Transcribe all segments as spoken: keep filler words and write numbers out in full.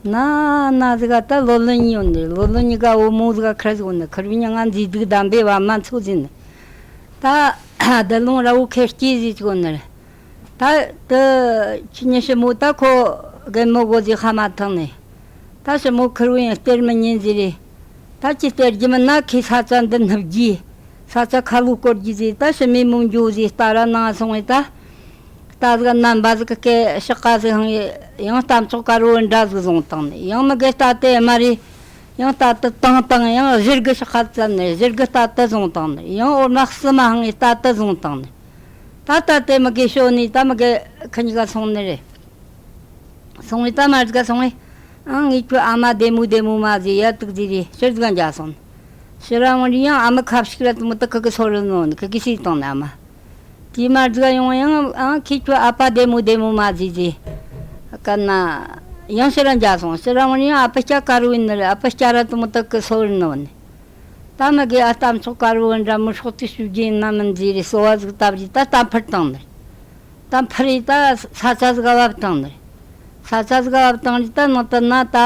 ན་ན་ཟིག་ག་ད་ལོ་ལོན་ཡོད་ནི། ལོ་ལོན་གཉིས་ཀ་བུ་མོ་ཟིག་ག་ཁར་ཟིག་ནི། ཁར་བུ་ཉ་ང་མཛེས་སྡུག་དམ་པའི་བ་མ་འཚོ་ཟིན་ནི། ད་དུ་ལོང་ར་བོ་ཁེར་སྐྱེས་ཟིག་གོ་ནི། ད་དུ་ཁྱི་ཉི་ཞི་མོ་ད་ཁོ་རྒན་མོ་གོ་ཟིག་ཧ་མ་ཐང་ནི། ད་ཞི་མོ་ཁར་བུ་ཡང་སྟེར་མི་ཉན་ཟིག་རེད། ད་ཅི་སྟེར་རྒྱུ་མིན་ན་ཁོས་ས་ཆ་འདི་སྣུབ་རྒྱུ། ས་ཆ་ཁ་ལོ་བསྐོར་རྒྱུ་ཟིག་ད་ཞི་མོ་མོ་འགྱོ་ཟིག་རྟ་ར་ནང་སོང་བས་ད། རྟ་ཟིག་རྣམ་པ་ཟིག་གི་ཕྱག་ཀ་ཟིག་ཧང་ཡང་རྟ་མཆོག་དཀར་བོ་འདྲ་ཟིག་བཟུང་བཏང་ནི། ཡང་མི་དགེ་རྟ་དེ་དམར་རེ། ཡང་རྟ་དེ་དང་དང་ཡང་གཞིར་གི་ཕྱག་ཀ་བཙལ་ནི། གཞིར་གི་རྟ་དེ་བཟུང་བཏང་ནི། ཡང་འོ་མ་བསིལ་མ་ཧང་ངི་རྟ་དེ་བཟུང་བཏང་ནི། ད་རྟ་དེ་མི་དགེ་ཞོ་ནི་ད་མི་དགེ་ཁི་གཉིས་ཀ་སོང་ནི་རེད། སོང་བས་ད་མར་ཟིག་ག་སོང་བས། ཨང་ངས་ཁྱོད་ཨ་མ་བདེ་མོ་བདེ་མོ་མ་ཟིག་ཡ་དུག་ཟིག་རེད། ཕྱིར་ཟིག་ག་འཇག་སོང་། ཕྱིར་ར་འོང་རི་ཡང་ཨ་མ་ཁ་ཕྱིག་ར་དུ་མོ་ད་ཁི་གི་སོ་རི་ནོ་ནི། ཁི་གི་སི་བཏང་ནི་ཨ་མ། དེ་མར་ཟིག་ག་ཡོང་ཡང་ཨང་ཁྱེད་ཁྱོད་ཨ་ཕ་བདེ་མོ་བདེ་མོ་མ་ཟིག་ཟིག་ག་ན། ཡང་ཕྱིར་ར་འཇག་སོང་། ཕྱིར་ར་འོང་རི་ཡང་ཨ་ཕ་སྐྱ་དཀར་བོ་ཡིན་ནི་རེད། ཨ་ཕ་སྐྱ་ར་དུ་མོ་ད་ཁི་སོ་རི་ནོ་ནི། ད་མི་དགེ་ཨ་རྟ་མཆོག་དཀར་བོ་འདྲ་མི་སྲོག་ཏུ་ཞུ་རྒྱུ་ཡིན་ན་མིན་ཟིག་རེད། སོ་བ་ཟིག་བཏབ་རི་ད་རྟ་འཕུར་བཏང་ནི། རྟ་འཕུར་རི་ད་ས་ཆ་ཟིག་ག་བབས་བཏང་ནི། ས་ཆ་ཟིག་ག་བབས་བཏང་རི་ད་ནང་དུ་ན་ད།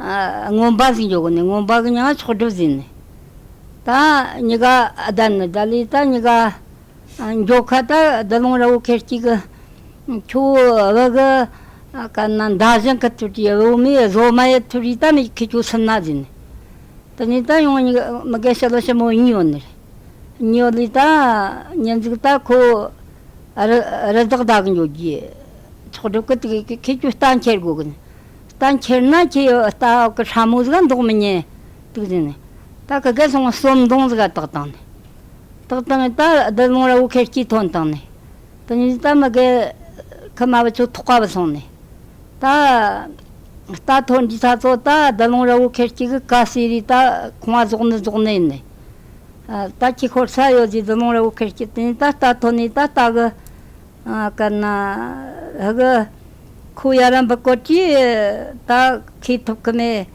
ཨ། རྔོན་པ་ཟིག་འགྱོ་གི་ནི། རྔོན་པ་གི་མྱིང་ང་མཆོག་སྒྲིབ་ཟེར་ནི། ད་གཉིས་ཀ་བསྡད་ནི། བསྡད་ལི་ད་གཉིས་ཀ་ཨ། འགྱོ་ཁ་ད་དུ་ལོང་ར་བོ་ཁེར་སྐྱེས་གི། ཁྱོད་བུ་གི་ཨ། ག་ན་མདའ་ཞེན་གི་ཐུར་གི། བུ་མོའི་བཟོ་མ་ཡི་ཐུར་རི་ད་མི་ཁི་ཁྱོད་སུན་ན་ཟེར་ནི། དེ་ནས་ད་ཡང་མི་དགེ་ཞི་ལི་ཞི་མོ་གཉིས་ཡོད་ནི་རེད། གཉིས་ཡོད་ལི་ད་ཉིན་ཟིག་ད་ཁོ་རི་རི་དྭགས་བདའ་གི་འགྱོ་རྒྱུ། མཆོག་སྒྲིབ་གི་དེ་གི་ཁྱེད་ཁྱོད་རྟ་འཁྱེར་དགོས་གི་ནི། རྟ་འཁྱེར་ན་ཁྱེད་རྟ་གི་ཧྲ་མོ་ཟིག་འདོགས་མི་ཉན་དུག་ཟེར་ནི། ད་གི་གེ་སོང་གསོམ་སྡོང་ཟིག་ག་བཏགས་བཏང་ནི། བཏགས་བཏང་ནི་ད་དུ་ལོང་ར་བོ་ཁེར་སྐྱེས་ཐོན་བཏང་ནི། དེ་ནས་ད་མི་དགེ་ཁི་མ་བུ་ཚོ་ཐོག་ཁ་བུད་སོང་ནས། ད་རྟ་ཐོན་རྒྱུ་ད་ཚོ་ད་དུ་ལོང་ར་བོ་ཁེར་སྐྱེས་གི་ཀ་སི་རི་ད་ཁང་བ་རྫོགས་ནི་རྫོགས་ནི་ཡིན་ནས། ཨ། ད་ཁྱི་ཤོར་ས་ཡོད་ཟིག་དུ་ལོང་ར་བོ་ཁེར་སྐྱེས་དེ་ནས་ད་རྟ་ཐོན་ནས་ད་རྟ་གི། ཨ། ག་ན་ཧ་གི་ཁོ་ཡ་ར་འབུ་བཀོད་ཀྱི་ད་ཁི་ཐུབ་གི་མེད།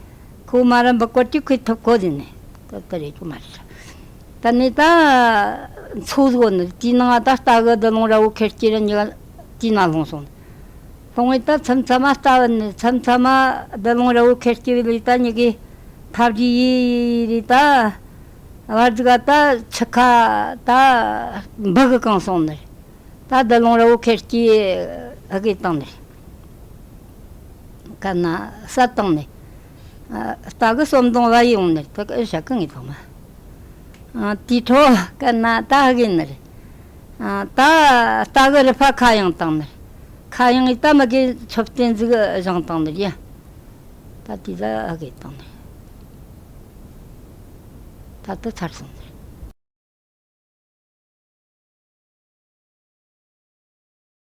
ཁོ་མ་ར་འབུ་བཀོད་ཀྱི་ཁི་ཐུབ་གོ་ཟིན་ནས། ད་ད་རེ་ཁོ་མ་རེད། ད་ནི་ད་མཚོ་ཟིག་ནི་དེའི་ནང་ད་རྟ་གི་དུ་ལོང་ར་བོ་ཁེར་སྐྱེས་ར་གཉིས་ཀ་དེའི་ནང་ལྷུང་སོང་། ལྷུང་བས་ད་མཚམས་མཚམས་མ་རྟ་བུད་ནི། མཚམས་མཚམས་མ་དུ་ལོང་ར་བོ་ཁེར་སྐྱེས་བུད་ལི་ད་གཉིས་ཀའི་ཐབས་ཇུས་ཡི་རི་ད་བར་ཟིག་ག་ད་ཆུ་ཁ་ད་འབུ་གི་གང་སོང་ནི། ད་དུ་ལོང་ར་བོ་ཁེར་སྐྱེས་ཧ་གི་བཏང་ནི། ག་ན་བསད་བཏང་ནི། ཨ། རྟ་གི་གསོམ་སྡོང་བ་ཡི་ཡོང་ནི། ད་གི་ཨེ་བྱ་གི་ངེས་ཐོག་མ། ཨ། དེའི་འཕྲོ་ག་ན་ད་ཧ་གི་ནི་རེད། ཨ། ད་རྟ་གི་རུས་པ་ཁ་གཡེངས་བཏང་ནི། ཁ་གཡེངས་ངི་ད་མི་དགེ་མཆོད་རྟེན་ཟིག་བཞེངས་བཏང་ནི་ཡ། ད་དེ་ད་ཧ་གི་བཏང་ནི། ད་དུ་ཚར་སོང་ནི།